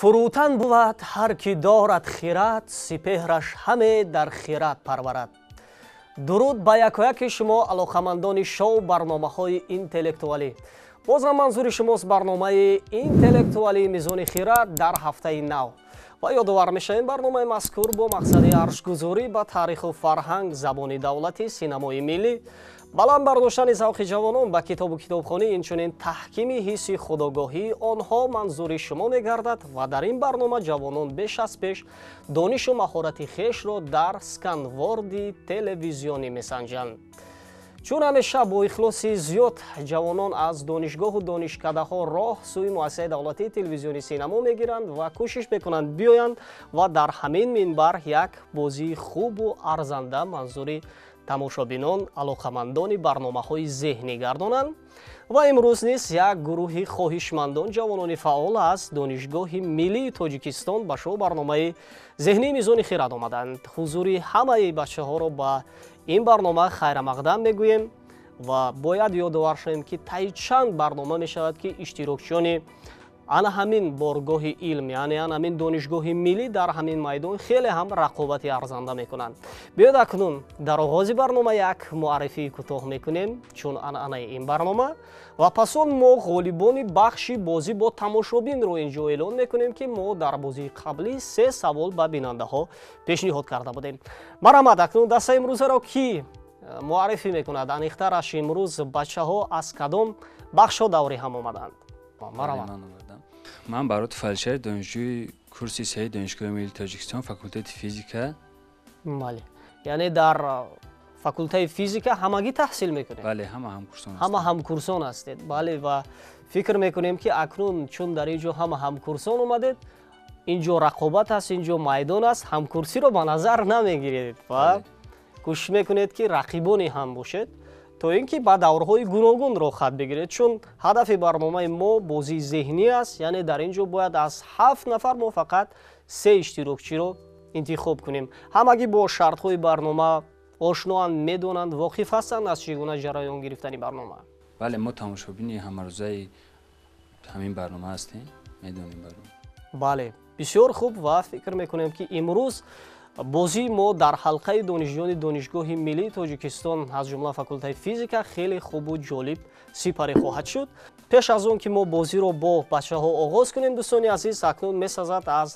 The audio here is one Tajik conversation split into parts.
Фурӯтан бувад ҳар ки дорад хирад, сипеҳраш ҳаме дар хирад парварад. Дуруд ба якояки шумо алоқамандони шоу барномаҳои интеллектуалӣ. Бозам манзури шумост барномаи интеллектуалии мизони хирад дар ҳафтаи нав. Ва ёдовар мешавем, барномаи мазкур бо мақсади арҷгузорӣ ба таъриху фарҳанг, забони давлатӣ, синамои миллӣ, баланд бардоштани завқи ҷавонон ба китобу китобхонӣ, инчунин таҳкими ҳисси худогоҳии онҳо манзури шумо мегардад ва дар ин барнома ҷавонон беш аз пеш донишу маҳорати хешро дар сканворди телевизионӣ месанҷанд. Чун ҳамеша бо ихлоси зиёд ҷавонон аз донишгоҳу донишкадаҳо роҳ сӯи муассисаи давлатии телевизиони синамо мегиранд ва кӯшиш мекунанд биёянд ва дар ҳамин минбар як бозии хубу арзанда манзури тамошобинон, алоқамандони барномаҳои зеҳнӣ гардонанд. Ва имрӯз низ як гурӯҳи хоҳишмандон, ҷавонони фаъол аз Донишгоҳи миллии Тоҷикистон ба шоу барномаи зеҳнии мизони хирад омаданд. Ҳузури ҳамаи бачаҳоро ба ин барнома хайрамақдам мегӯем ва бояд ёдовар шавем, ки таи чанд барнома мешавад, ки иштирокчиёни ана ҳамин боргоҳи илм, яъне ана ҳамин донишгоҳи миллӣ дар ҳамин майдон хеле ҳам рақобати арзанда мекунанд. Биёед акнун дар оғози барнома як муаррифии кӯтоҳ мекунем, чун анъанаи ин барнома, ва пас он мо ғолибони бахши бозӣ бо тамошобинро инҷо эълон мекунем, ки мо дар бозии қаблӣ се савол ба бинандаҳо пешниҳод карда будем. Марҳамат, акнун дастаи имрӯзаро кӣ муаррифӣ мекунад? Аниқтараш, имрӯз бачаҳо аз кадом бахшҳо даври ҳам омаданд? Марҳамат. Ман Барот Фалшер, донишҷӯи курси сеи Донишгоҳи миллии Тоҷикистон, факултети физика. Бале, яъне дар факултаи физика ҳамагӣ таҳсил мекунед? Бале, ҳама ҳамкурсон. Ҳама ҳамкурсон ҳастед. Бале, ва фикр мекунем, ки акнун чун дар ин ҷо ҳама ҳамкурсон омадед, ин ҷо рақобат аст, ин ҷо майдон аст, ҳамкурсиро ба назар намегиред ва кӯшиш мекунед, ки рақибоне ҳам бошед, то ин ки ба даврҳои гуногун роҳхат бигиред, чун ҳадафи барномаи мо бозии зеҳнӣ аст. Яъне дар ин ҷо бояд аз 7 нафар мо фақат 3 иштирокчиро интихоб кунем. Ҳамагӣ бо шартҳои барнома ошноанд, медонанд, воқиф ҳастанд аз чӣ гуна ҷараён гирифтани барнома? Бале, мо тамошобини ҳамарӯзаи ҳамин барнома ҳастем, медонем барнома. Бале, бисёр хуб, ва фикр мекунем, ки имрӯз бозии мо дар ҳалқаи донишҷӯёни Донишгоҳи миллии Тоҷикистон аз ҷумла факултаи физика хеле хубу ҷолиб сипарӣ хоҳад шуд. Пеш аз он ки мо бозиро бо бачаҳо оғоз кунем, дӯстони азиз, акнун месазад аз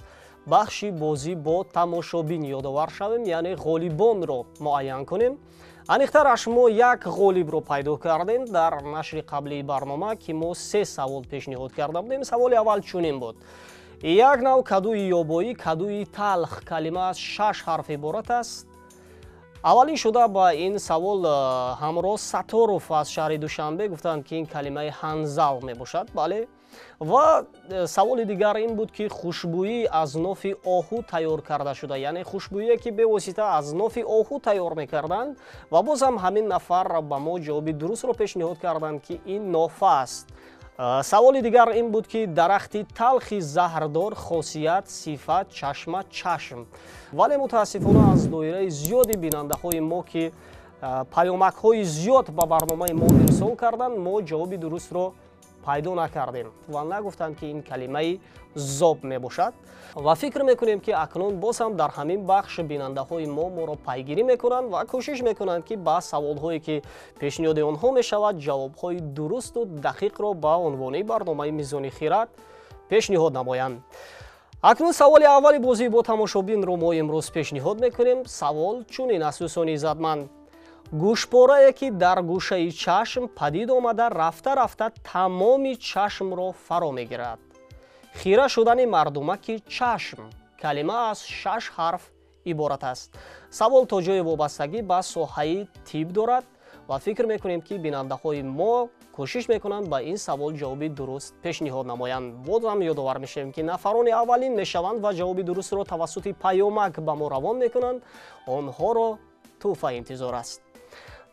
бахши бозӣ бо тамошобин ёдовар шавем, яъне ғолибонро муайян кунем. Аниқтараш, мо як ғолибро пайдо кардем дар нашри қаблии барнома, ки мо се савол пешниҳод карда будем. Саволи аввал чунин буд: як нав кадуи ёбоӣ, кадуи талх, калима аз 6 ҳарф иборат аст. Аввалин шуда ба ин савол ҳамроҳ Саторов аз шаҳри Душанбе гуфтанд, ки ин калимаи ҳанзал мебошад. Бале, ва саволи дигар ин буд, ки хушбӯӣ аз нофи оҳу тайёр карда шуда, яъне хушбӯие ки бевосита аз нофи оҳу тайёр мекарданд, ва боз ҳам ҳамин нафар ба мо ҷавоби дурустро пешниҳод карданд, ки ин нофа аст. Саволи дигар ин буд, ки дарахти талхи заҳрдор, хосият, сифат, чашма, чашм. Вале мутаассифона аз доираи зиёди бинандаҳои мо, ки паёмакҳои зиёд ба барномаи мо ирсол карданд, мо ҷавоби дурустро пайдо накардем ва нагуфтанд, ки ин калимаи зоб мебошад. Ва фикр мекунем, ки акнун боз ҳам дар ҳамин бахш бинандаҳои мо моро пайгирӣ мекунанд ва кӯшиш мекунанд, ки ба саволҳое ки пешниҳоди онҳо мешавад, ҷавобҳои дурусту дақиқро ба унвони барномаи мизони хирад пешниҳод намоянд. Акнун саволи аввали бозӣ бо тамошобинро мо имрӯз пешниҳод мекунем. Савол чунин аст, дӯстони иззатманд: гӯшпорае, ки дар гӯшаи чашм падид омада, рафта-рафта тамоми чашмро фаро мегирад. Хира шудани мардумаки чашм, калима аз 6 ҳарф иборат аст. Савол то ҷои вобастагӣ ба соҳаи тиб дорад ва фикр мекунем, ки бинандаҳои мо кӯшиш мекунанд ба ин савол ҷавоби дуруст пешниҳод намоянд. Бозам ёдовар мешавем, ки нафарони аввалин мешаванд ва ҷавоби дурустро тавассути паёмак ба мо равон мекунанд, онҳоро тӯҳфа интизор аст.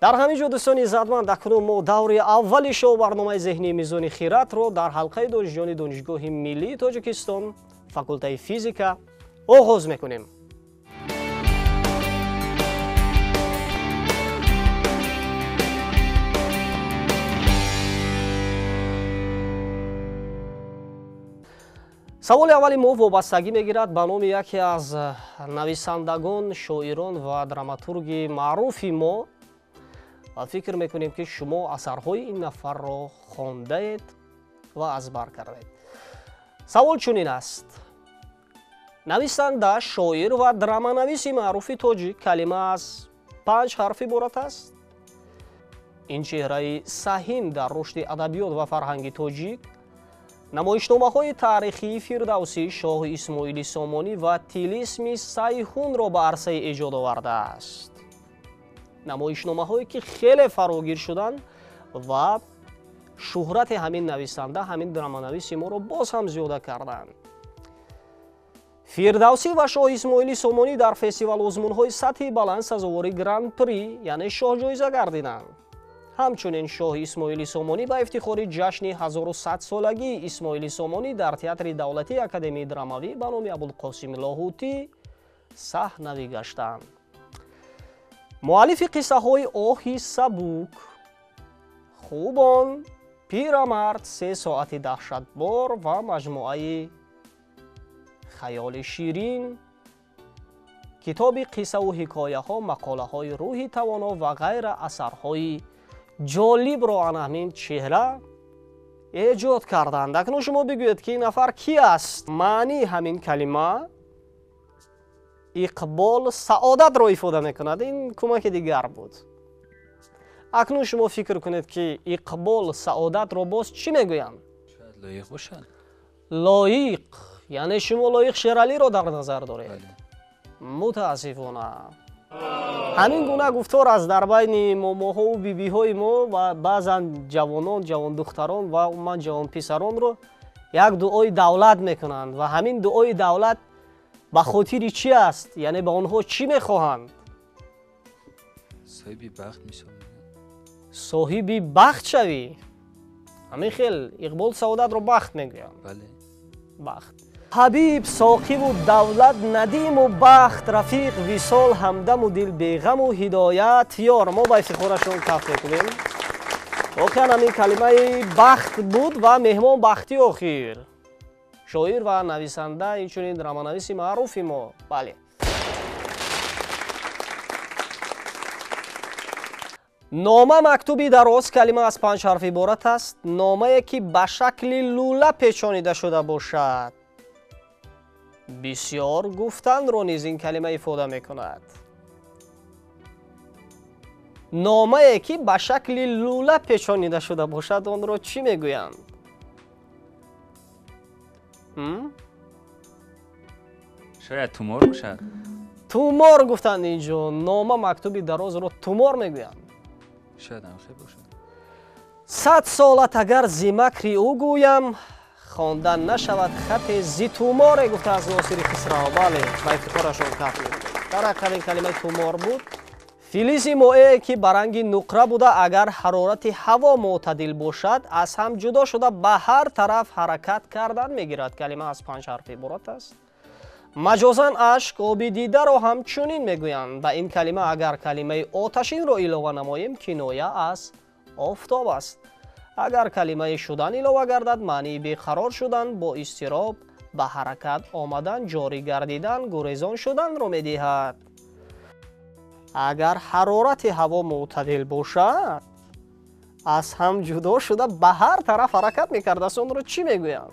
Дар ҳамин ҷо, дӯстони иззатманд, акнун мо даври аввали шоу барномаи зеҳнии мизони хиратро дар ҳалқаи донишҷӯёни Донишгоҳи миллии Тоҷикистон, факултаи физика оғоз мекунем. Саволи аввали мо вобастагӣ мегирад ба номи яке аз нависандагон, шоирон ва драматурги маъруфи мо ва фикр мекунем, ки шумо асарҳои ин нафарро хондаед ва аз бар кардаед. Савол чунин аст. Нависанда, шоир ва драманависи маъруфи тоҷик калима аз 5 ҳарф иборат аст. Ин чеҳраи саҳим дар рушди адабиёт ва фарҳанги тоҷик, намоишномаҳои таърихии Фирдавсӣ, Шоҳи Исмоили Сомонӣ ва Тилисми Сайҳунро ба арсаи эҷод овардааст. Намоишномаҳое, ки хеле фарогир шуданд ва шӯҳрати ҳамин нависанда, ҳамин драманависи моро боз ҳам зиёда карданд. Фирдавсӣ ва Шоҳ Исмоили Сомонӣ дар фестивал-озмунҳои сатҳи баланд сазовори Гран-при, яъне шоҳҷоиза гардиданд. Ҳамчунин Шоҳ Исмоили Сомонӣ ба ифтихори ҷашни 1100-солагии Исмоили Сомонӣ дар Театри давлатии Академияи драмавӣ ба номи Абулқосим Лоҳутӣ саҳнавӣ гаштанд. Муаллифи қиссаҳои Оҳи сабук, Хубон, Пирамард, Се соати даҳшатбор ва маҷмӯаи Хаёли ширин, китоби қиссаву ҳикояҳо, мақолаҳои рӯҳи тавоно ва ғайра асарҳои ҷолибро ана ҳамин чеҳра эҷод карданд. Акнун шумо бигӯед, ки ин нафар ки аст? Маънии ҳамин калима иқбол, саодатро ифода мекунад. Ин кӯмаки дигар буд. Акнун шумо фикр кунед, ки иқбол, саодатро боз чӣ мегӯянд? Шояд лоиқ бошад. Лоиқ, яъне шумо Лоиқ Шералиро дар назар доред? Мутаассифона, ҳамин гуна гуфтор аст дар байни момоҳову бибиҳои мо ва баъзан ҷавонон, ҷавондухтарон ва умуман ҷавонписаронро як дуои давлат мекунанд ва ҳамин дуои давлат ба хотири чӣ аст? Яъне ба онҳо чӣ мехоҳанд? Соҳиби бахт мисол. Соҳиби бахт шавӣ. Ҳамин хел иқбол, саодатро бахт мегӯянд. Бале. Бахт. Ҳабиб, соқиву давлат, надиму бахт, рафиқ, висол, ҳамдаму дил беғаму ҳидоят, ёр. Мо ба ифтихорашон каф мекунем. Воқеан ҳамин калимаи бахт буд ва меҳмон бахти охир. Шоир ва нависанда, инчунин драманависи маъруфи мо. Бале. Нома мактуби дароз, калима аз 5 ҳарф иборат аст. Номае, ки ба шакли лӯла печонида шуда бошад. Бисёр гуфтанро низ ин калима ифода мекунад. Номае, ки ба шакли лӯла печонида шуда бошад, онро чӣ мегӯянд? Шояд тумор бошад. Тумор гуфтанд инҷо. Нома мактуби дарозро тумор мегӯянд. Шояд ҳамхел бошад. 100 солат агар зи макри ӯ гӯям, хондан нашавад хате зи туморе, гуфтааст Носири Хисрав. Бале, ба ифтихорашон каф мекунем. Дар ҳақиқат ин калимаи тумор буд. Филизи моее, ки ба ранги нуқра буда, агар ҳарорати ҳаво мӯътадил бошад, аз ҳам ҷудо шуда ба ҳар тараф ҳаракат кардан мегирад. Калима аз 5 ҳарф иборат аст. Маҷозан ашк, оби дидаро ҳамчунин мегӯянд. Ба ин калима агар калимаи оташинро илова намоем, киноя аз офтоб аст. Агар калимаи шудан илова гардад, маънии беқарор шудан, бо изтироб ба ҳаракат омадан, ҷорӣ гардидан, гурезон шуданро медиҳад. Агар ҳарорати ҳаво мӯътадил бошад, аз ҳам ҷудо шуда ба ҳар тараф ҳаракат мекардааст, онро чӣ мегӯянд?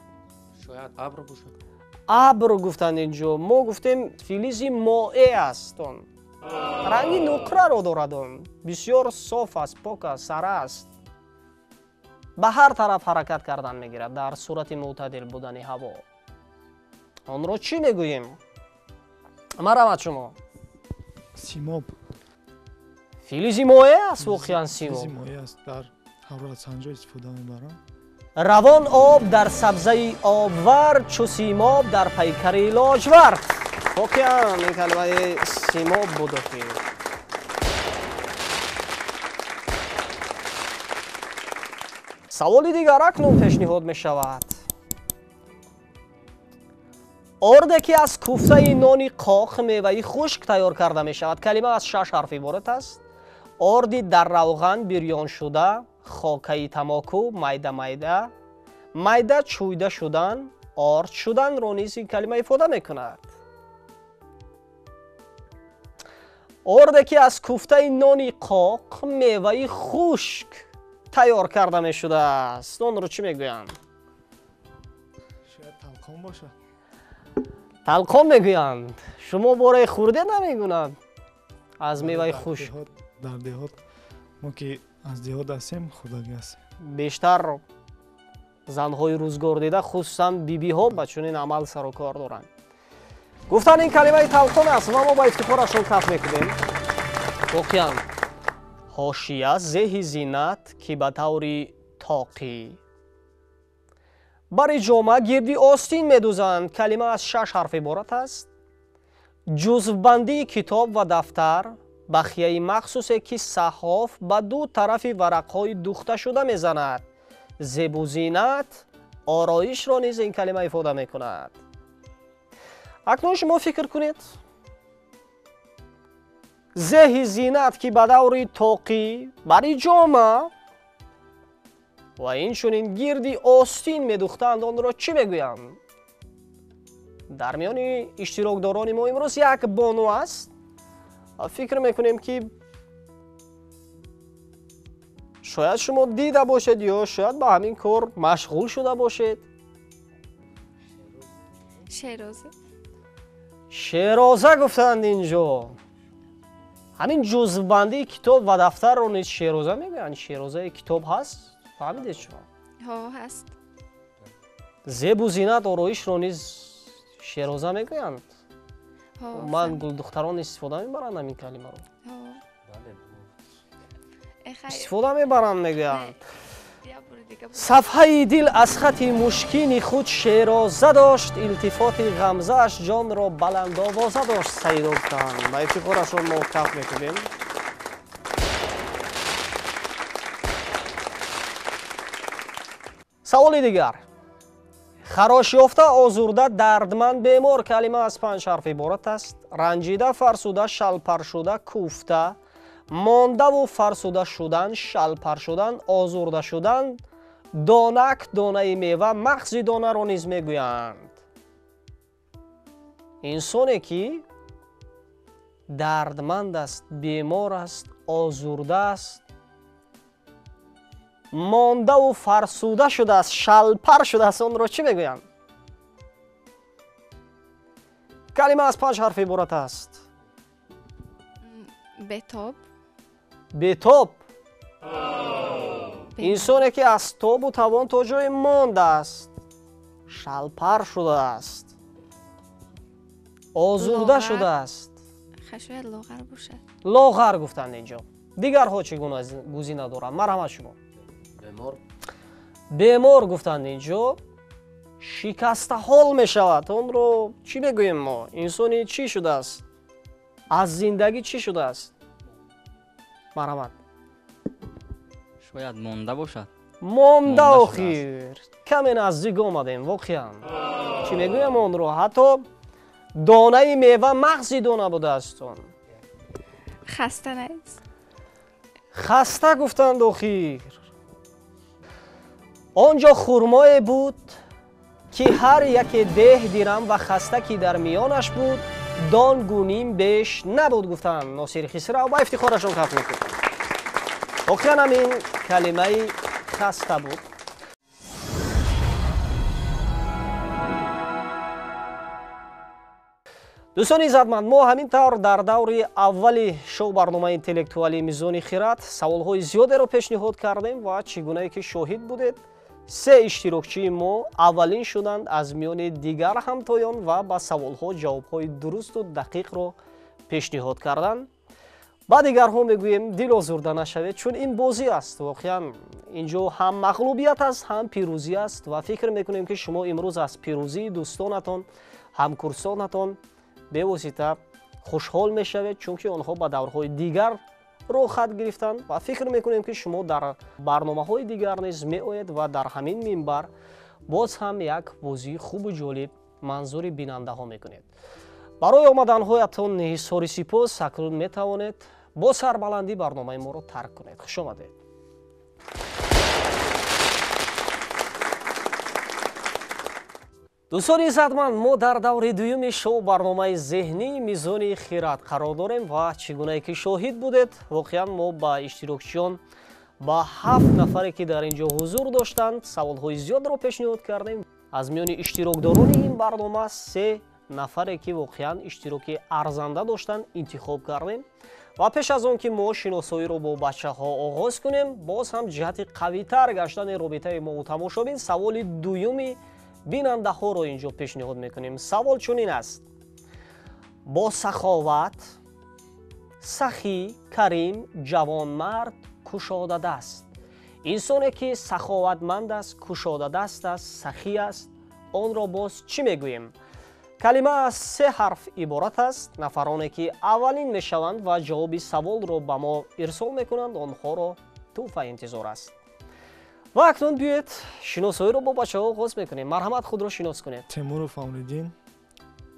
Шояд абр бошад. Абр гуфтанд инҷо. Мо гуфтем филизи моэ аст он. Ранги нуқраро дорад он. Бисёр соф аст, пок аст, сара аст. Ба ҳар тараф ҳаракат кардан мегирад дар сурати мӯътадил будани ҳаво. Онро чӣ мегӯем? Марҳамат шумо. Симоб. Филизи моэ аст воқеан симоб. Филизи моэ аст, дар ҳароратсанҷо истифода мебаранд. Равон об дар сабзаи обвар, чу симоб дар пайкари лоҷвард. Воқеан ин калимаи симоб буд охир. Саволи дигар акнун пешниҳод мешавад. Орде, ки аз куфтаи нони қоқ, меваи хушк тайёр карда мешавад. Калима аз 6 ҳарф иборат аст. Орди дар равған бирён шуда, хокаи тамоку, майда майда, майда чӯйда шудан, Орд шуданро низ ин калима ифода мекунад. Орде ки аз куфтаи нони қоқ меваи хушк тайёр карда мешудааст, онро чӣ мегӯянд? Шояд талқон бошад. Талқон мегӯянд. Шумо бораи хӯрде намегӯнанд аз меваи хушк? Дар деҳот, мо ки аз деҳот ҳастем, хӯрдагӣ ҳастем. Бештар занҳои рӯзгор дида, хусусан бибиҳо ба чунин амал сару кор доранд. Гуфтан ин калимаи талқон аст ва мо ба ифтихорашон каф мекунем. Воқеан ҳошия зеҳи зинат ки ба таври тоқӣ бари ҷома гирди остин медӯзанд. Калима аз 6 ҳарф иборат аст. Ҷузвбандии китоб ва дафтар, бахияи махсусе ки саҳоф ба ду тарафи варақҳои духташуда мезанад. Зебу зинат, ороишро низ ин калима ифода мекунад. Акнун шумо фикр кунед, зеҳи зинат ки ба даври тоқӣ бари ҷома ва инчунин гирди остин медухтанд, онро чӣ мегӯянд? Дар миёни иштирокдорони мо имрӯз як бону аст. Фикр мекунем ки шояд шумо дида бошед ё шояд ба ҳамин кор машғул шуда бошед. Шероза. Шероза гуфтанд инҷо. Ҳамин ҷузвбандии китоб ва дафтарро низ шероза мегӯянд. Шерозаи китоб ҳаст? Фаҳмидед шумо? Ҳо, ҳаст. Зебу зинат, ороишро низ шероза мегӯянд. Ман гулдухтарон истифода мебаранд ҳамин калимаро. Истифода мебаранд мегӯянд. Сафҳаи дил аз хати мушкини худ шероза дошт, илтифоти ғамзааш ҷонро баландовоза дошт. Саидо гуфтанд. Ба ифтихорашон мо каф мекунем. Саволи дигар. Харошёфта, озурда, дардманд, бемор. Калима аз 5 ҳарф иборат аст. Ранҷида, фарсуда, шалпаршуда, куфта, мондаву фарсуда шудан, шалпар шудан, озурда шудан, донак, донаи мева, мағзи донаро низ мегӯянд. Инсоне ки дардманд аст, бемор аст, озурда аст, мондаву фарсуда шудааст, шалпар шудааст, онро чӣ мегӯянд? Калима аз 5 ҳарф иборат аст. Бетоб. Бетоб. Инсоне ки аз тобу тавон то ҷое мондааст, шалпар шудааст, озурда шудааст. Шояд лоғар бошад. Лоғар гуфтанд инҷо. Дигарҳо чӣ гуна гузина доранд? Марҳамат шумо. Бемор. Бемор гуфтанд инҷо. Шикастаҳол мешавад. Онро чӣ мегӯем мо? Инсони чӣ шудааст? Аз зиндагӣ чӣ шудааст? Марҳамат. Шояд монда бошад. Монда охир. Каме наздик омадем, воқеан. Чӣ мегӯям онро? Ҳатто донаи мева мағзи дона будааст он. Хаста нест. Хаста гуфтанд охир. Он ҷо хурмое буд ки ҳар яке деҳ дирам ва хаста ки дар миёнаш буд, донгу ним беш набуд, гуфтанд Носири Хисрав. Ба ифтихорашон каф мекунем. Воқеан ҳам ин калимаи хаста буд. Дӯстони иззатманд, мо ҳамин тавр дар даври аввали шоу-барномаи интеллектуалии Мизони Хират саволҳои зиёдеро пешниҳод кардем ва чӣ гунае ки шоҳид будед, 3 иштирокчии мо аввалин шуданд аз миёни дигар ҳамтоён ва ба саволҳо ҷавобҳои дурусту дақиқро пешниҳод карданд. Ба дигарҳо мегӯем дилозурда нашавед, чун ин бозӣ аст. Воқеан инҷо ҳам мағлубият аст, ҳам пирӯзӣ аст ва фикр мекунем ки шумо имрӯз аз пирӯзии дӯстонатон, ҳамкурсонатон бевосита хушҳол мешавед, чунки онҳо ба даврҳои дигар роҳхат гирифтанд ва фикр мекунем ки шумо дар барномаҳои дигар низ меоед ва дар ҳамин минбар боз ҳам як бозии хубу ҷолиб манзури бинандаҳо мекунед. Барои омаданҳоятон ҳиссори сипос. Акнун метавонед бо сарбаландӣ барномаи моро тарк кунед. Хуш омадед. Дӯстони иззатманд, мо дар даври дуюми шоу барномаи зеҳнии мизони хират қарор дорем ва чӣ гунае ки шоҳид будед, воқеан мо ба иштирокчиён, ба 7 нафаре ки дар ин ҷо ҳузур доштанд, саволҳои зиёдро пешниҳод кардем. Аз миёни иштирокдорони ин барнома 3 нафаре ки воқеан иштироки арзанда доштанд интихоб кардем. Ва пеш аз он ки мо шиносоиро бо бачаҳо оғоз кунем, боз ҳам ҷиҳати қавитар гаштани робитаи мо тамошобин саволи дуюми бинандаҳоро ин ҷо пешниҳод мекунем. Савол чунин аст: бо саховат, сахӣ, карим, ҷавонмард, кушодадаст. Инсоне ки саховатманд аст, кушодадаст аст, сахӣ аст, онро боз чӣ мегӯем? Калима аз 3 ҳарф иборат аст. Нафароне ки аввалин мешаванд ва ҷавоби саволро ба мо ирсол мекунанд, онҳоро тӯҳфа интизор аст. Ва акнун биёед шиносоиро бо бачаҳо оғоз мекунем. Марҳамат, худро шинос кунед. Темуров Амриддин,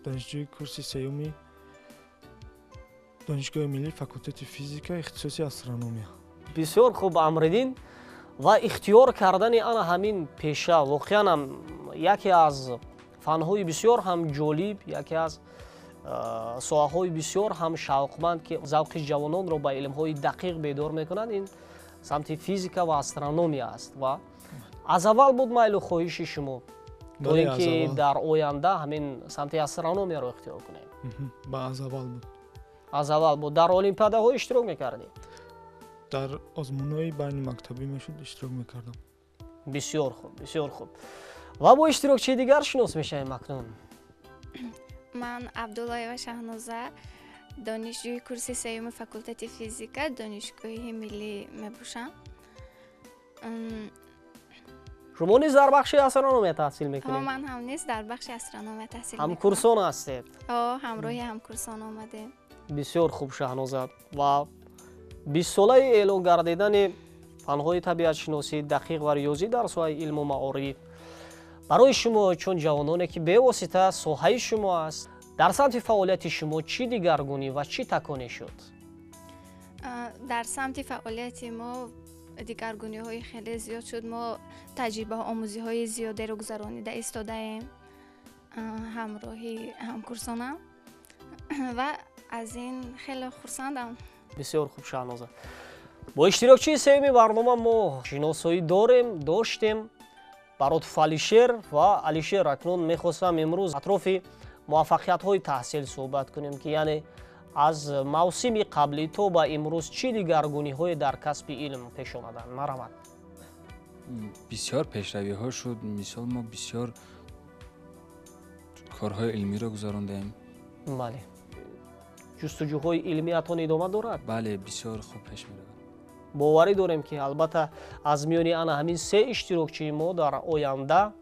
донишҷӯи курси сеюми Донишгоҳи миллӣ, факултети физика, ихтисоси астрономия. Бисёр хуб, Амриддин. Ва ихтиёр кардани ана ҳамин пеша воқеан ҳам яке аз фанҳои бисёр ҳам ҷолиб, яке аз соҳаҳои бисёр ҳам шавқманд, ки завқи ҷавононро ба илмҳои дақиқ бедор мекунанд, ин самти физика ва астрономия аст. Ва аз аввал буд майлу хоҳиши шумо то ин ки дар оянда ҳамин самти астрономияро ихтиёр кунед? Аз аввал буд. Аз аввал буд. Дар олимпиадаҳо иштирок мекардед? Дар озмунҳои байни мактабӣ мешуд, иштирок мекардам. Бисёр хуб, бисёр хуб. Ва бо иштирокчии дигар шинос мешавем акнун. Ман Абдуллоева Шаҳноза, донишҷӯи курси сеюми факултети физика Донишгоҳи миллӣ мебошам. Шумо низ дар бахши астрономия таҳсил мекунед? Ман ҳам низ дар бахши астрономия таҳсил мекунам. Ҳамкурсон ҳастед? Ҳамроҳи ҳамкурсон омадем. Бисёр хуб, Шаҳноза. Ва 20 солаи эълон гардидани фанҳои табиатшиносӣ, дақиқ ва риёзӣ дар соҳаи илму маориф барои шумо чун ҷавононе ки бевосита соҳаи шумо аст, дар самти фаъолияти шумо чӣ дигаргунӣ ва чӣ таконӣ шуд? Дар самти фаъолияти мо дигаргуниҳои хеле зиёд шуд. Мо таҷрибаомӯзиҳои зиёдеро гузаронида истодаем ҳамроҳи ҳамкурсонам ва аз ин хеле хурсандам. Бисёр хуб, Шаҳноза. Бо иштирокчии сеюми барнома мо шиносоӣ дорем, доштем, Баротов Алишер. Ва Алишер, акнун мехостам имрӯз атрофи муваффақиятҳои таҳсил суҳбат кунем, ки яъне аз мавсими қаблӣ то ба имрӯз чӣ дигаргуниҳое дар касби илм пеш омаданд? Марҳамат. Бисёр пешравиҳо шуд. Мисол, мо бисёр корҳои илмиро гузарондаем. Бале. Ҷустуҷӯҳои илмиятон идома дорад? Бале, бисёр хуб пеш меравад. Боварӣ дорем, ки албатта аз миёни ана ҳамин 3 иштирокчии мо дар оянда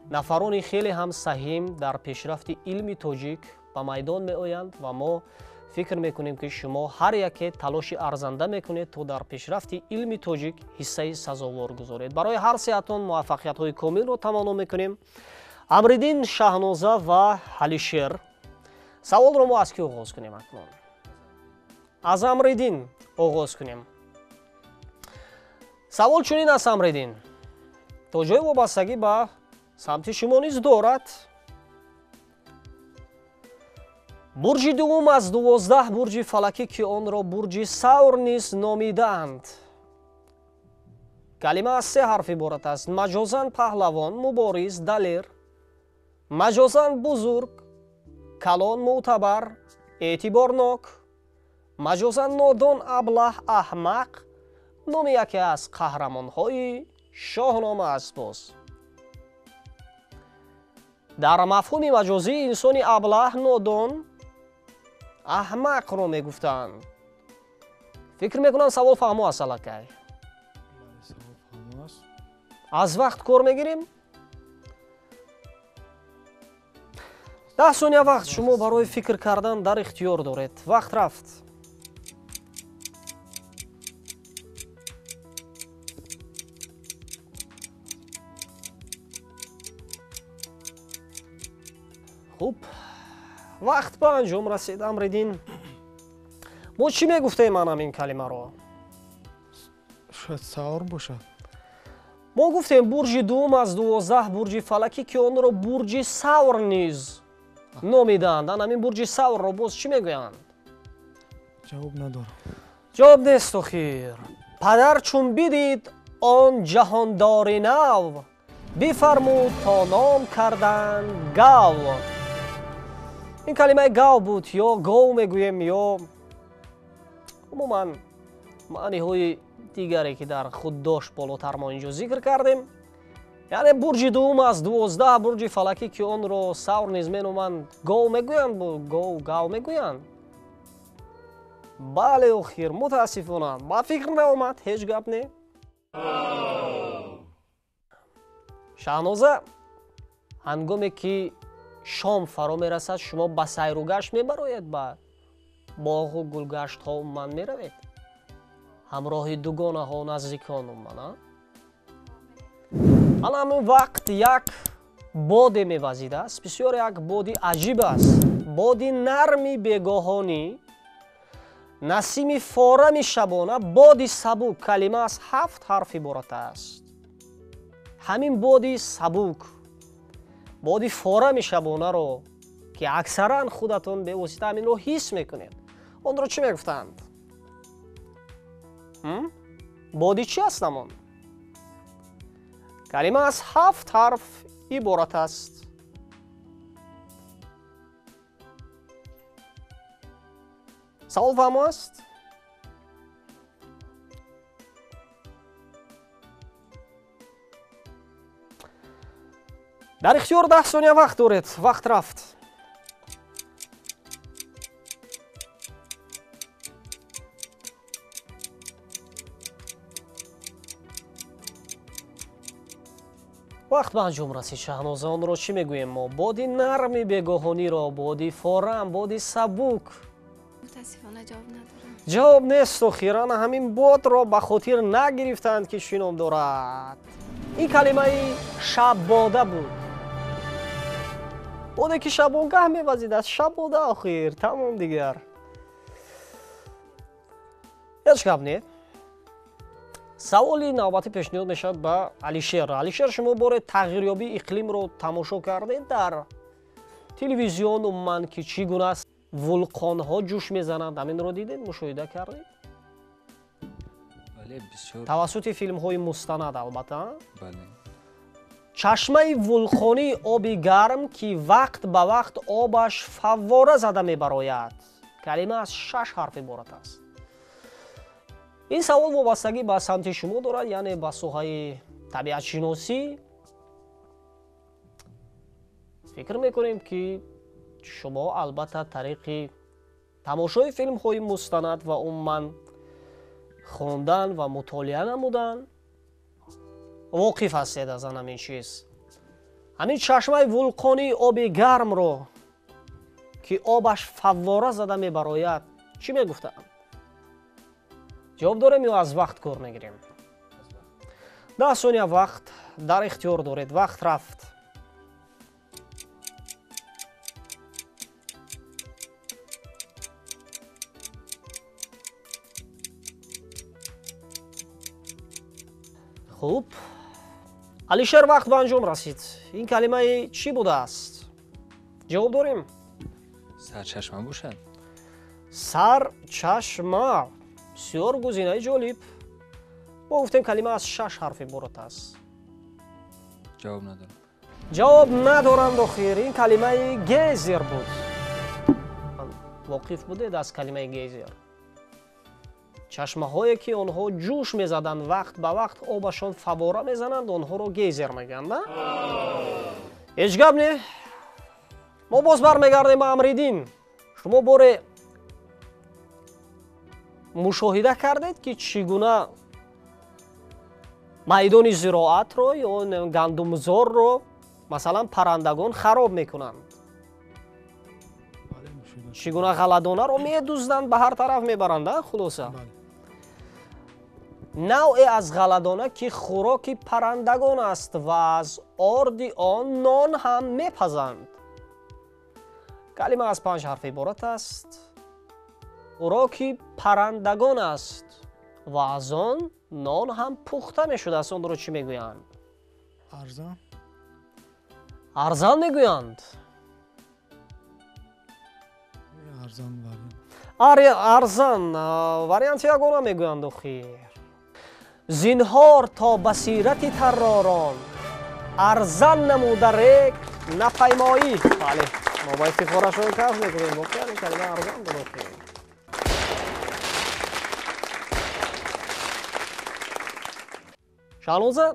нафарони хеле ҳам саҳим дар пешрафти илми тоҷик ба майдон меоянд ва мо фикр мекунем, ки шумо ҳар яке талоши арзанда мекунед, то дар пешрафти илми тоҷик ҳиссаи сазовор гузоред. Барои ҳар сеатон муваффақиятҳои комилро таманно мекунем. Амриддин, Шаҳноза ва Алишер. Саволро мо аз кӣ оғоз кунем акнун? Аз Амриддин оғоз кунем. Савол чунин аст, Амриддин. То ҷои вобастагӣ ба самти шумо низ дорад. Бурҷи дуввум аз 12 бурҷи фалакӣ, ки онро бурҷи Савр низ номидаанд. Калима аз 3 ҳарф иборат аст. Маҷозан паҳлавон, мубориз, далер. Маҷозан бузург, калон, мӯътабар, эътиборнок. Маҷозан нодон, аблаҳ, аҳмақ. Номи яке аз қаҳрамонҳои шоҳнома аст. Боз дар мафҳуми маҷозӣ инсони аблаҳ, нодон, аҳмақро мегуфтанд. Фикр мекунам савол фаҳмо аст аллакай. Аз вақт кор мегирем? 10 сония вақт шумо барои фикр кардан дар ихтиёр доред. Вақт рафт. Хуб, вақт ба анҷом расид. Амриддин, мо чӣ мегуфтем анам ин калимаро? Шояд савр бошад. Мо гуфтем бурҷи дуюм аз 12 бурҷи фалакӣ, ки онро бурҷи савр низ номиданд. Ан ҳамин бурҷи саврро боз чӣ мегӯянд? Ҷавоб надорам. Ҷавоб нест охир. Падар чун бидид он ҷаҳондори нав, бифармуд то ном карданд гав. Ин калимаи гав буд, ё гов мегӯем, ё умуман маъниҳои дигаре ки дар худ дошт болотар мо инҷо зикр кардем. Яъне бурҷи дуюм аз 12 бурҷи фалакӣ, ки онро савр низ меноманд, гов мегӯянд, гов гав мегӯянд. Бале охир, мутаассифона ба фикр наомад, ҳеҷ гап не. Шаҳноза, ҳангоме ки шом фаро мерасад, шумо ба сайру гашт мебароед, ба боғу гулгаштҳо умуман меравед? Ҳамроҳи дугонаҳо, наздикон умуман, а? Ана ҳамин вақт як боде мевазидааст, бисёр як боди аҷиб аст. Боди нарми бегоҳонӣ, насими форами шабона, боди сабук. Калима аз 7 ҳарф иборат аст. Ҳамин боди сабук, боди форами шабонаро, ки аксаран худатон бевосита ҳаминро ҳис мекунед, онро чӣ мегуфтанд? Боди чӣ аст амон? Калима аз 7 ҳарф иборат аст. Савол фаҳмо аст? Дар ихтиёр 10 сония вақт доред. Вақт рафт. Вақт ба анҷом расид. Шаҳноза, онро чӣ мегӯем мо? Боди нарми бегоҳониро, боди форам, боди сабук. Мутаассифона ҷавоб надорам. Ҷавоб нест охир. Ана ҳамин бодро ба хотир нагирифтанд, ки чӣ ном дорад. Ин калимаи шаббода буд. Боде ки шабонгаҳ мевазидааст, шаббода охир, тамом дигар. Ҳеҷ гап не. Саволи навбатӣ пешниҳод мешавад ба Алишер. Алишер, шумо боре тағйирёбии иқлимро тамошо кардед дар телевизион умуман, ки чӣ гуна аст вулқонҳо ҷӯш мезананд? Ҳаминро дидед, мушоҳида кардед? Бале, бисёр. Тавассути филмҳои мустанад албатта. Бале. Чашмаи вулқонии оби гарм, ки вақт ба вақт обаш фаввора зада мебарояд. Калима аз 6 ҳарф иборат аст. Ин савол вобастагӣ ба самти шумо дорад, яъне ба соҳаи табиатшиносӣ. Фикр мекунем, ки шумо албатта тариқи тамошои филмҳои мустанад ва умуман хондан ва мутолиа намудан воқиф ҳастед аз ҳамин чиз. Ҳамин чашмаи вулқонии оби гармро, ки обаш фаввора зада мебарояд, чӣ мегуфтанд? Ҷавоб дорем ё аз вақт кор мегирем? 10 сония вақт дар ихтиёр доред. Вақт рафт. Хуб, Алишер, вақт ба анҷом расид. Ин калимаи чӣ будааст? Ҷавоб дорем? Сарчашма бошад. Сарчашма. Бисёр гузинаи ҷолиб. Мо гуфтем калима аз 6 ҳарф иборат аст. Ҷавоб надорам. Ҷавоб надоранд охир. Ин калимаи гейзер буд. Воқиф будед аз калимаи гейзер? Чашмаҳое ки онҳо ҷӯш мезаданд, вақт ба вақт обашон фаввора мезананд, онҳоро гейзер мегӯянд, на? Ҳеҷ гап не. Мо боз бармегардем ба Амриддин. Шумо боре мушоҳида кардед, ки чӣ гуна майдони зироатро ё гандумзорро масалан паррандагон хароб мекунанд? Чӣ гуна ғалладонаро медузданд, ба ҳар тараф мебаранд, хулоса? Навъе аз ғалладона, ки хӯроки паррандагон аст ва аз орди он нон ҳам мепазанд. Калима аз 5 ҳарф иборат аст. Хӯроки паррандагон аст ва аз он нон ҳам пухта мешудааст. Онро чӣ мегӯянд? Арзан. Арзан мегӯянд. Арзан вариант. Арзан варианти ягона мегӯянд охир. Зинҳор то басирати тарророн арзан намуда рек напаймоӣ. Бале, мо ба ифтихорашон касб мекунем. Воқеан ин калима арзан буд охир. Шаҳноза,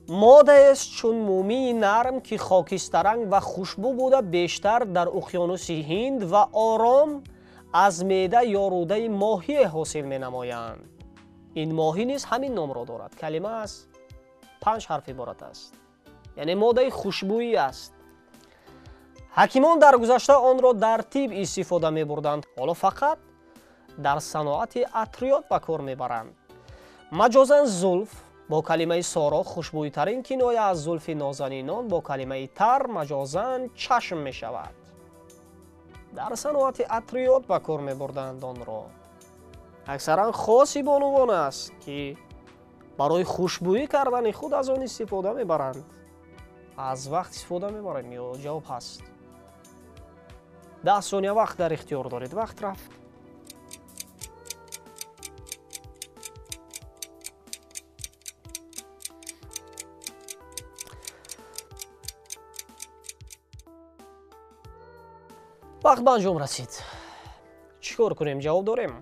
модаест чун мумии нарм, ки хокистаранг ва хушбӯ буда, бештар дар уқёнуси Ҳинд ва Ором аз меъда ё рӯдаи моҳие ҳосил менамоянд. Ин моҳӣ низ ҳамин номро дорад. Калима аз 5 ҳарф иборат аст, яъне модаи хушбӯӣ аст. Ҳакимон дар гузашта онро дар тиб истифода мебурданд, ҳоло фақат дар саноати атриёт ба кор мебаранд. Маҷозан зулф бо калимаи соро хушбӯйтарин киноя аз зулфи нозанинон бо калимаи тар маҷозан чашм мешавад. Дар саноати атриёт ба кор мебурданд онро. Аксаран хоси бонувон аст, ки барои хушбӯӣ кардани худ аз он истифода мебаранд. Аз вақт истифода мебарем ё ҷавоб ҳаст? 10 сония вақт дар ихтиёр доред. Вақт рафт. Вақт ба анҷом расид. Чӣ кор кунем? Ҷавоб дорем?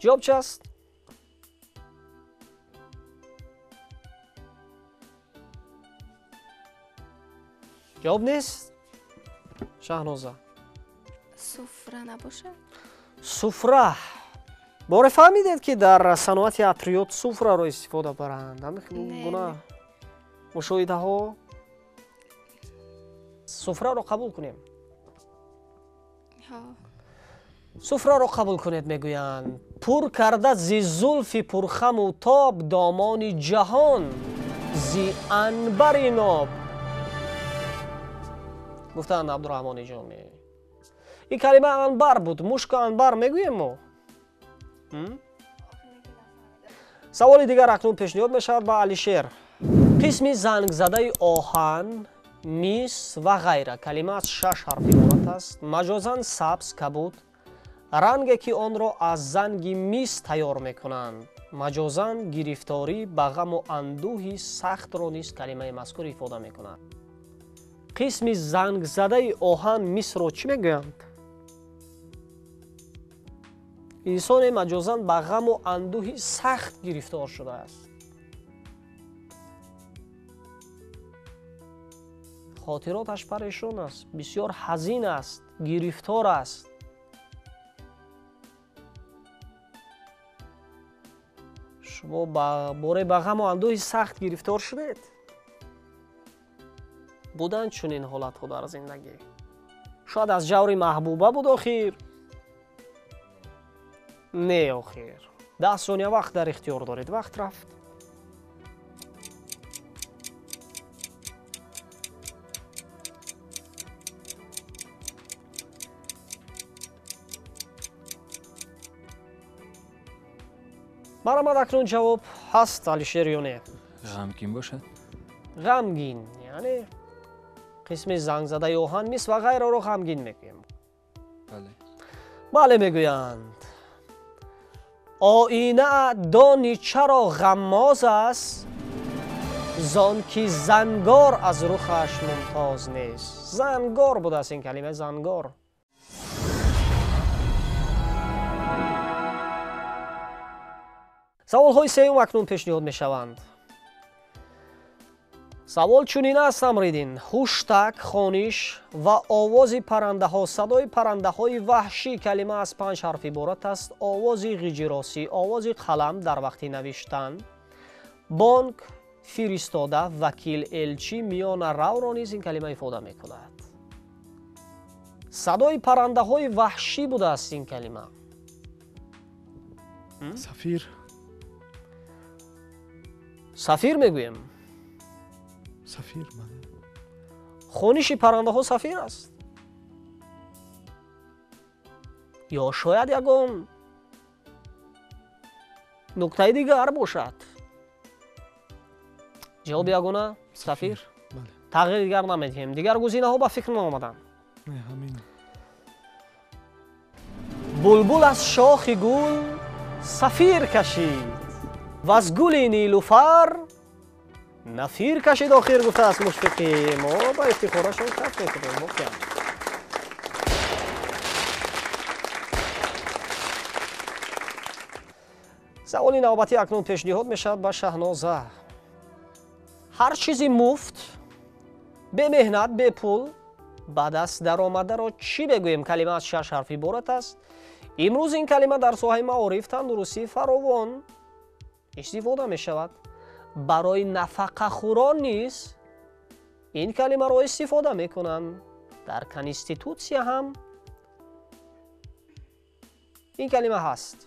Ҷавоб чи аст? Ҷавоб нест? Шаҳноза. Суфра набошад? Суфра. Боре фаҳмидед, ки дар саноати атриёт суфраро истифода баранд? Ҳамин гуна мушоҳидаҳо. Суфраро қабул кунем? Суфраро қабул кунед, мегӯянд. Пур карда зи зулфи пурхаму тоб домони ҷаҳон зи анбари ноб, гуфтанд Абдураҳмони Ҷомӣ. Ин калима анбар буд. Мушку анбар мегӯем мо. Саволи дигар акнун пешниҳод мешавад ба Алишер. Қисми зангзадаи оҳан, мис ва ғайра. Калима аз 6 ҳарф иборат аст. Маҷозан сабз, кабуд, ранге ки онро аз занги мис тайёр мекунанд. Маҷозан гирифторӣ ба ғаму андӯҳи сахтро низ калимаи мазкур ифода мекунад. Қисми зангзадаи оҳан мисро чӣ мегӯянд? Инсоне маҷозан ба ғаму андӯҳи сахт гирифтор шудааст. Хотироташ парешон аст, бисёр ҳазин аст, гирифтор аст. Шумо боре ба ғаму андӯҳи сахт гирифтор шудед? Буданд чунин ҳолатҳо дар зиндагӣ. Шояд аз ҷаври маҳбуба буд охир? Не, охир. 10 сония вақт дар ихтиёр доред. Вақт рафт. Марҳамат, акнун ҷавоб ҳаст, Алишер, ё не? Ғамгин бошад? Ғамгин, яъне қисми зангзадаи оҳан, мис ва ғайраро ғамгин мегӯем. Бале. Бале мегӯянд. Оина дони чаро ғаммоз аст, зон ки зангор аз рухаш мумтоз нест. Зангор будааст ин калима, зангор. Саволҳои сеюм акнун пешниҳод мешаванд. Савол чунин аст, Амриддин. Ҳуштак, хониш ва овози паррандаҳо. Садои паррандаҳои ваҳшӣ. Калима аз 5 ҳарф иборат аст. Овози ғиҷиросӣ, овози қалам дар вақти навиштан, бонк, фиристода, вакил, элчӣ, миёна равро низ ин калима ифода мекунад. Садои паррандаҳои ваҳшӣ будааст ин калима. Сафир. Сафир мегӯем. Сафир, бале. Хониши паррандаҳо сафир аст. Ё шояд ягон нуктаи дигар бошад. Ҷавоби ягона сафир? Тағйир дигар намедиҳем. Дигар гузинаҳо ба фикр наомаданд. Булбул аз шохи гул сафир кашид ва аз гули нилуфар нафир кашид охир, гуфтааст Мушфиқӣ. Мо ба ифтихорашон каф мекунем воқеан. Саволи навбатӣ акнун пешниҳод мешавад ба Шаҳноза. Ҳар чизи муфт, бемеҳнат, бепул ба даст даромадаро чӣ мегӯем? Калима аз 6 ҳарф иборат аст. Имрӯз ин калима дар соҳаи маориф, тандурустӣ фаровон истифода мешавад. Барои нафақахӯрон низ ин калимаро истифода мекунанд. Дар конститутсия ҳам ин калима ҳаст.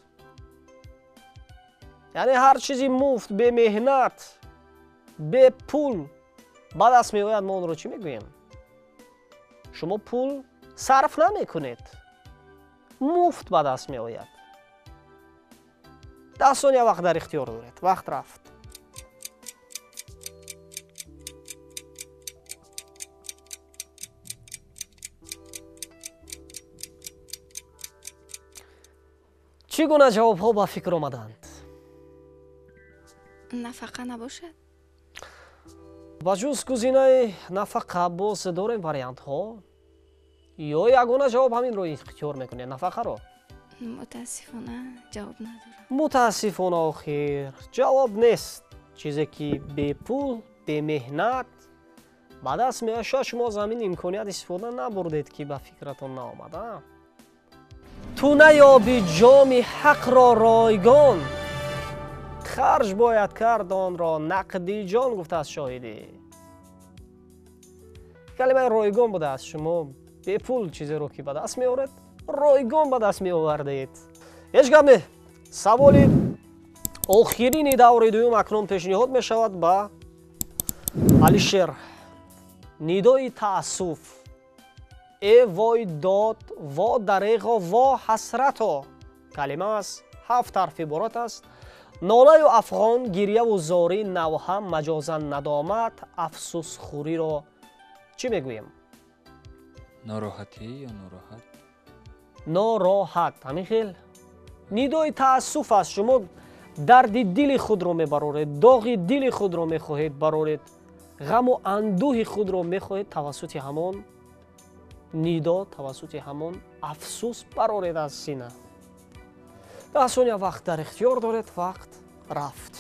Яъне ҳар чизи муфт, бемеҳнат, бепул ба даст меояд, мо онро чӣ мегӯем? Шумо пул сарф намекунед, муфт ба даст меояд. 10 сония вақт дар ихтиёр доред. Вақт рафт. Чӣ гуна ҷавобҳо ба фикр омаданд? Нафақа набошад? Ба ҷуз гузинаи нафақа боз дорем вариантҳо? Ё ягона ҷавоб ҳаминро ихтиёр мекунед, нафақаро? Мутаассифона ҷавоб надорам. Мутаассифона охир ҷавоб нест. Чизе ки бепул, бемеҳнат ба даст меояд, шояд шумо аз ҳамин имконият истифода набурдед, ки ба фикратон наомада. Ту наёби ҷоми ҳақро ройгон, харҷ бояд кард онро нақди ҷон, гуфтааст шоҳидӣ. Калимаи ройгон будааст. Шумо бепул чизеро ки ба даст меоред, ройгон ба даст меовардед. Ҳеҷ гап не. Саволи охирини даври дуюм акнун пешниҳод мешавад ба Алишер. Нидои таассуф, э вой дод, во дареғо, во ҳасрато. Калима аз 7 ҳарф иборат аст. Нолаю афғон, гирьяву зорӣ, навҳа, маҷозан надомат, афсусхӯриро чӣ мегӯем? Нороҳатӣ ё нороҳат? Нороҳат. Ҳамин хел нидои таассуф аст. Шумо дарди дили худро мебароред, доғи дили худро мехоҳед бароред, ғаму андӯҳи худро мехоҳед тавассути ҳамон нидо, тавассути ҳамон афсус бароред аз сина. 10 сония вақт дар ихтиёр доред. Вақт рафт.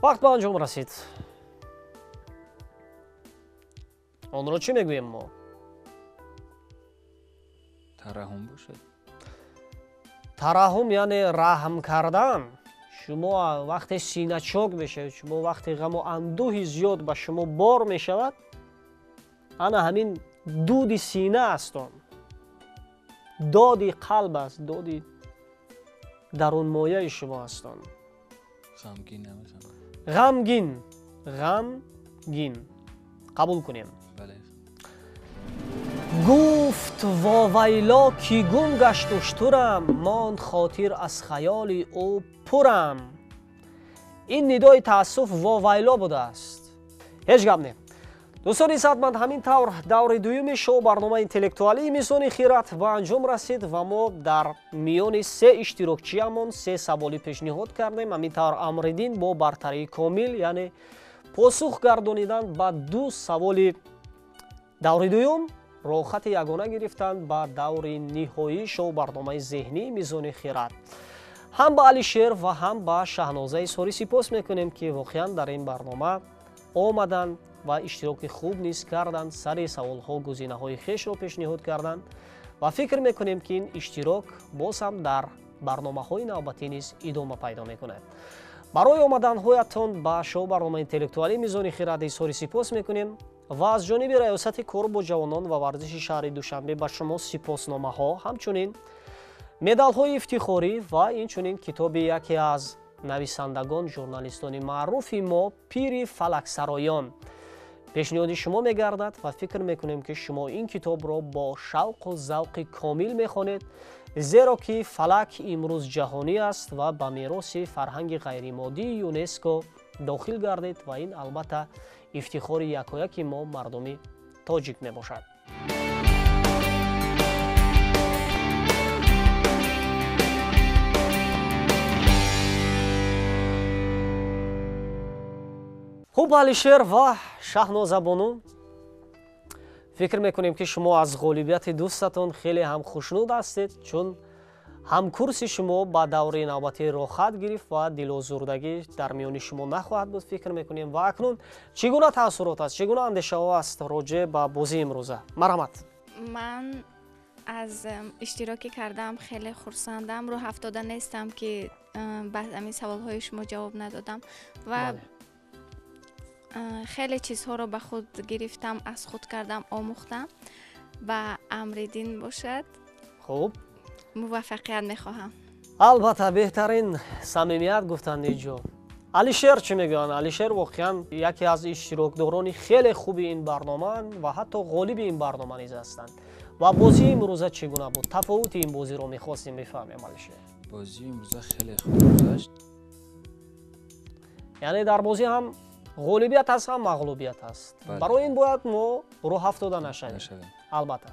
Вақт ба анҷом расид. Онро чӣ мегӯем мо? Тараҳум бошад. Тараҳум яъне раҳм кардан. Шумо вақте синачок мешавед, шумо вақте ғаму андӯҳи зиёд ба шумо бор мешавад, ана ҳамин дуди сина аст он. Доди қалб аст, доди дарунмояи шумо аст он. Ғамгин намешавад. Ғамгин, ғамгин. Қабул кунем. Гуфт вовайло ки гум гашт уштурам, монд хотир аз хаёли ӯ пурам. Ин нидои таассуф вовайло будааст. Ҳеҷ гап не. Дӯстони саҳатманд, ҳамин тавр даври дуюми шоу барномаи интеллектуалии Мизони хират ба анҷом расид ва мо дар миёни 3 иштирокчиамон 3 саволӣ пешниҳод кардем. Ҳамин тавр Амриддин бо бартарии комил, яъне посух гардонидан ба 2 саволи даври дуюм, роҳхати ягона гирифтанд ба даври ниҳоии шоу барномаи зеҳнии Мизони хират. Ҳам ба Алишер ва ҳам ба Шаҳнозаи Сорӣ сипос мекунем, ки воқеан дар ин барнома омаданд ва иштироки хуб низ карданд, сари саволҳо гузинаҳои хешро пешниҳод карданд ва фикр мекунем, ки ин иштирок боз ҳам дар барномаҳои навбатӣ низ идома пайдо мекунад. Барои омаданҳоятон ба шоу барномаи интеллектуалии Мизони хират изҳори сипос мекунем ва аз ҷониби Раёсати кор бо ҷавонон ва варзиши шаҳри Душанбе ба шумо сипосномаҳо, ҳамчунин медалҳои ифтихорӣ ва инчунин китоби яке аз нависандагон, журналистони маъруфи мо «Пири фалаксароён» пешниҳоди шумо мегардад ва фикр мекунем, ки шумо ин китобро бо шавқу завқи комил мехонед, зеро ки фалак имрӯз ҷаҳонӣ аст ва ба мероси фарҳанги ғайримоддии ЮНЕСКО дохил гардид ва ин албатта ифтихори якояки мо мардуми тоҷик мебошад. Хуб, Алишер ва Шаҳнозабону, фикр мекунем, ки шумо аз ғолибияти дӯстатон хеле ҳам хушнуд ҳастед, чун ҳамкурси шумо ба давраи навбатӣ роҳхат гирифт ва дилозурдагӣ дар миёни шумо нахоҳад буд, фикр мекунем. Ва акнун чӣ гуна таассурот аст, чӣ гуна андешаҳо аст роҷеъ ба бозии имрӯза? Марҳамат. Ман аз иштироки кардаам хеле хурсандам, рӯҳ афтода нестам, ки ба ҳамин саволҳои шумо ҷавоб надодам ва хеле чизҳоро ба худ гирифтам, аз худ кардам, омӯхтам. Ба Амриддин бошад. Хуб, муваффақият мехоҳам. Албатта, беҳтарин самимият гуфтанд инҷо. Алишер чӣ мегӯянд? Алишер воқеан яке аз иштирокдорони хеле хуби ин барномаанд ва ҳатто ғолиби ин барнома низ ҳастанд. Ва бозии имрӯза чӣ гуна буд? Тафовути ин бозиро мехостем бифаҳмем, Алишер. Бозии имрӯза хеле хуб гузашт. Яъне дар бозӣ ҳам ғолибият аст, ҳам мағлубият аст. Барои ин бояд мо рӯҳ афтода нашавем, албатта.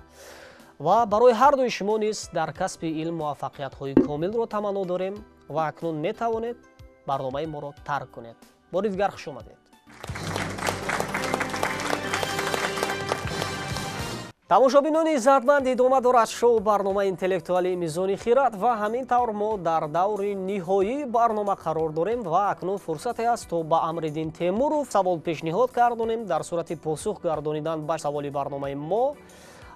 Ва барои ҳар дуи шумо низ дар касби илм муваффақиятҳои комилро таманно дорем ва акнун метавонед барномаи моро тарк кунед. Бори дигар хуш омадед. Тамошобинони иззатманд, идома дорад шоу барномаи интеллектуалии «Мизони хират» ва ҳамин тавр мо дар даври ниҳоии барнома қарор дорем ва акнун фурсате аст, то ба Амриддин Темуров савол пешниҳод гардонем. Дар сурати посух гардонидан ба саволи барномаи мо,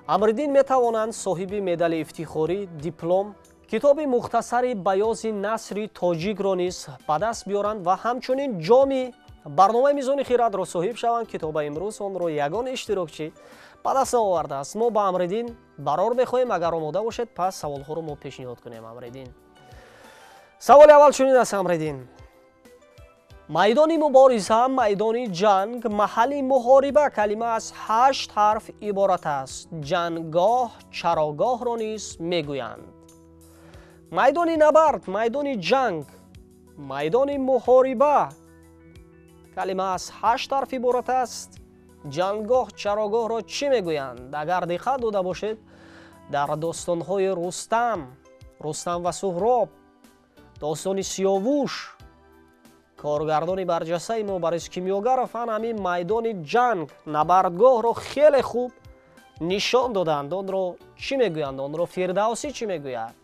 Амриддин метавонанд соҳиби медали ифтихорӣ, диплом, китоби мухтасари баёзи насри тоҷикро низ ба даст биёранд ва ҳамчунин ҷоми барномаи «Мизони хиратро» соҳиб шаванд, ки то ба имрӯз онро ягон иштирокчӣ ба даст наовардааст. Мо ба Амриддин барор мехоҳем. Агар омода бошед, пас саволҳоро мо пешниҳод кунем. Амриддин, саволи аввал чунин аст. Амриддин, майдони мубориза, майдони ҷанг, маҳалли муҳориба калима аз 8 ҳарф иборат аст. Ҷангоҳ, чарогоҳро низ мегӯянд. Майдони набард, майдони ҷанг, майдони муҳориба калима аз 8 ҳарф иборат аст. Ҷангоҳ, чарогоҳро чӣ мегӯянд? Агар диққат дода бошед, дар достонҳои Рустам, Рустам ва Суҳроб, достони Сиёвуш, коргардони барҷастаи мо Борис Кимёгаров ан ҳамин майдони ҷанг, набардгоҳро хеле хуб нишон доданд. Онро чӣ мегӯянд? Онро Фирдавсӣ чӣ мегӯяд?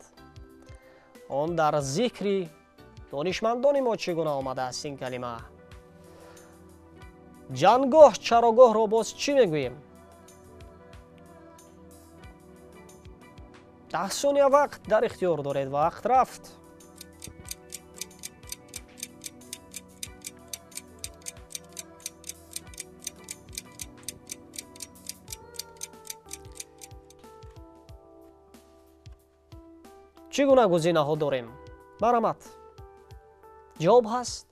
Он дар зикри донишмандони мо чӣ гуна омадааст ин калима? Ҷангоҳ, чарогоҳро боз чӣ мегӯем? 10 сония вақт дар ихтиёр доред. Вақт рафт. Чӣ гуна гузинаҳо дорем? Марҳамат, ҷавоб ҳаст?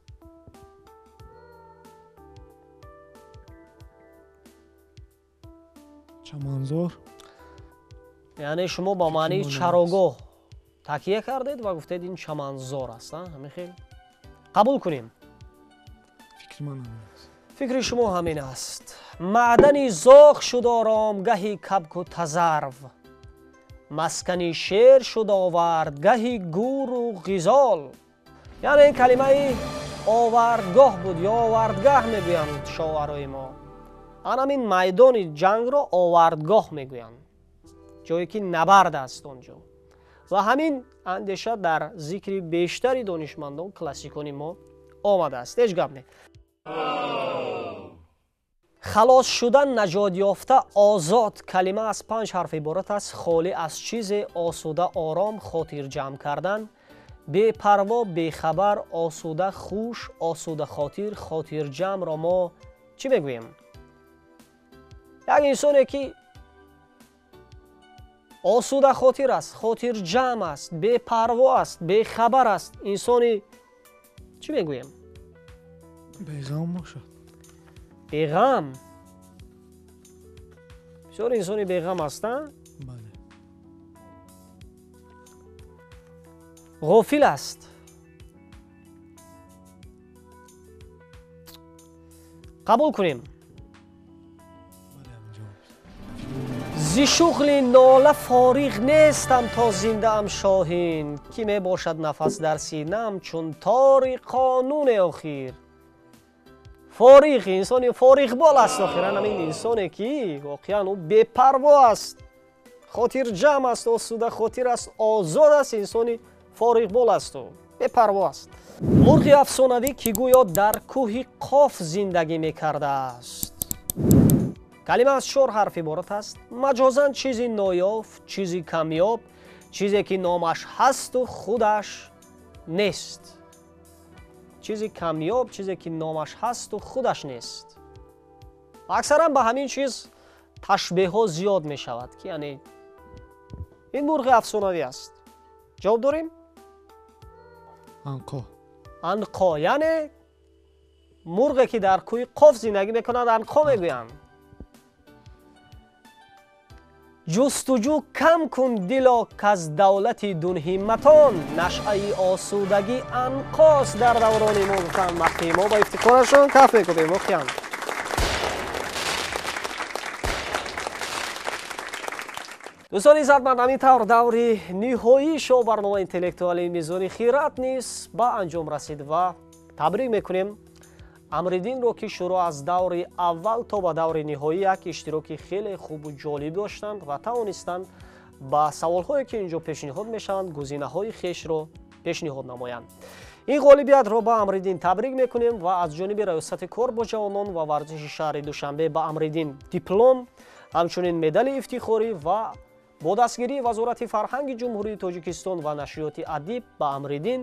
Чаманзор. Яъне шумо ба маънии чарогоҳ такия кардед ва гуфтед, ин чаманзор аст. Ҳамин хел қабул кунем? Фикри ман ҳамин аст. Фикри шумо ҳамин аст. Маъдани зоғ шуд оромгаҳи кабку тазарв, маскани шер шуд овардгаҳи гуру ғизол. Яъне ин калимаи овардгоҳ буд ё овардгаҳ мегӯянд шоарои мо. Ан ҳамин майдони ҷангро овардгоҳ мегӯянд, ҷое ки набард аст он ҷо. Ва ҳамин андеша дар зикри бештари донишмандон, классикони мо омадааст. Ҳеҷ гап не. Халос шудан, наҷот ёфта, озод калима аз 5 ҳарф иборат аст. Холӣ аз чизе, осуда, ором, хотирҷамъ кардан, бепарво, бехабар, осуда, хуш, осуда хотир, хотирҷамъро мо чӣ мегӯем? Як инсоне ки осуда хотир аст, хотирҷамъ аст, бепарво аст, бехабар аст, инсони Чӣ мегӯем? Беғам бошад. Беғам. Бисёр инсони беғам аст, а? Бале. Ғофил аст. Қабул кунем. Зи шуғли нола фориғ нестам то зиндаам шоҳин, ки мебошад нафас дар синаам чун тори қонуне охир. Фориғ, инсони фориғбол аст охиран, ҳамин инсоне ки воқеан ӯ бепарво аст, хотирҷамъ аст, осуда хотир аст, озод аст, инсони фориғбол аст ӯ, бепарво аст. Мурғи афсонавӣ ки гӯё дар кӯҳи Қоф зиндагӣ мекардааст. Калима аз 4 ҳарф иборат аст. Маҷозан чизи ноёфт, чизи камёб, чизе ки номаш ҳасту худаш нест. Чизи камёб, чизе ки номаш ҳасту худаш нест. Аксаран ба ҳамин чиз ташбеҳҳо зиёд мешавад, ки яъне ин мурғи афсонавӣ аст. Ҷавоб дорем? Анқо. Анқо, яъне мурғе ки дар кӯҳи Қоф зиндагӣ мекунад, анқо мегӯянд. Ҷустуҷӯ кам кун дило, каз давлати дунҳимматон, нашъаи осудагӣ анқост дар даврони мо, гуфтанд вақти мо ба ифтихорашон каф мекунем воқеан. Дӯстони иззатманд, ҳамин тавр даври ниҳоии шоу барномаи интеллектуалии Мизони хират низ ба анҷом расид ва табрик мекунем Амриддинро, ки шурӯъ аз даври аввал то ба даври ниҳоӣ як иштироки хеле хубу ҷолиб доштанд ва тавонистанд ба саволҳое ки инҷо пешниҳод мешаванд гузинаҳои хешро пешниҳод намоянд. Ин ғолибиятро ба Амриддин табрик мекунем ва аз ҷониби раёсати кор бо ҷавонон ва варзиши шаҳри Душанбе ба Амриддин диплом, ҳамчунин медали ифтихорӣ ва бо дастгирии Вазорати фарҳанги Ҷумҳурии Тоҷикистон ва нашриёти Адиб ба Амриддин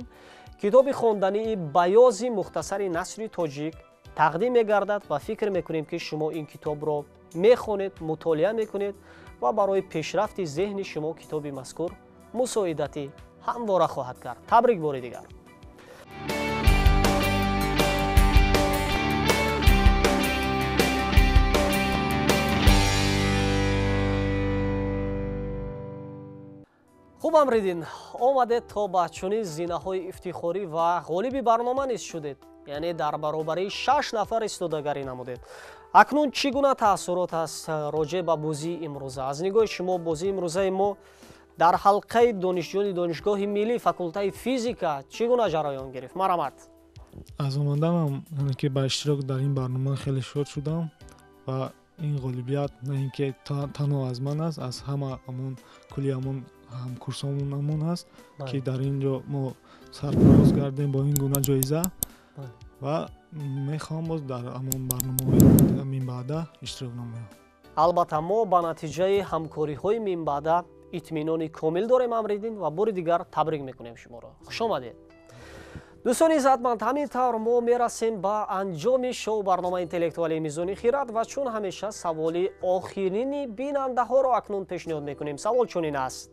китоби хондании баёзи мухтасари насри тоҷик тақдим мегардад ва фикр мекунем ки шумо ин китобро мехонед, мутолиа мекунед ва барои пешрафти зеҳни шумо китоби мазкур мусоидати ҳамвора хоҳад кард. Табрик бори дигар. Хуб, Амриддин, омадед то ба чунин зинаҳои ифтихорӣ ва ғолиби барнома низ шудед, яъне дар баробарии 6 нафар истодагарӣ намудед. Акнун чӣ гуна таассурот аст роҷеъ ба бозии имрӯза? Аз нигоҳи шумо бозии имрӯзаи мо дар ҳалқаи донишҷӯёни Донишгоҳи миллӣ факултаи физика чӣ гуна ҷараён гирифт? Марҳамат. Аз омаданам, яъне ки ба иштирок дар ин барнома хеле шод шудам ва ин ғолибият на ин ки танҳо аз ман аст, аз ҳама ҳамон кулли ҳамон ҳамкурсонамон аст, ки дар ин ҷо мо сарфароз гардем бо ин гуна ҷоиза ва мехоҳам боз дар ҳамон барномаҳои минбаъда иштирок намоям. Албатта, мо ба натиҷаи ҳамкориҳои минбаъда итминони комил дорем, Амриддин, ва бори дигар табрик мекунем шуморо. Хуш омадед. Дӯстони иззатманд, ҳамин тавр мо мерасем ба анҷоми шоу барномаи интеллектуалии Мизони хират ва чун ҳамеша саволи охирини бинандаҳоро акнун пешниҳод мекунем. Савол чунин аст: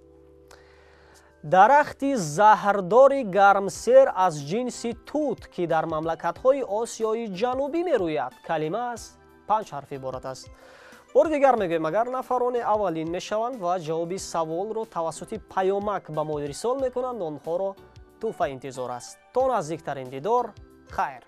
дарахти заҳрдори гармсер аз ҷинси тут, ки дар мамлакатҳои Осиёи Ҷанубӣ мерӯяд, калима аз 5 ҳарф иборат аст. Бори дигар мегӯем, агар нафароне аввалин мешаванд ва ҷавоби саволро тавассути паёмак ба мо ирсол мекунанд, онҳоро тӯҳфа интизор аст. То наздиктарин дидор, хайр.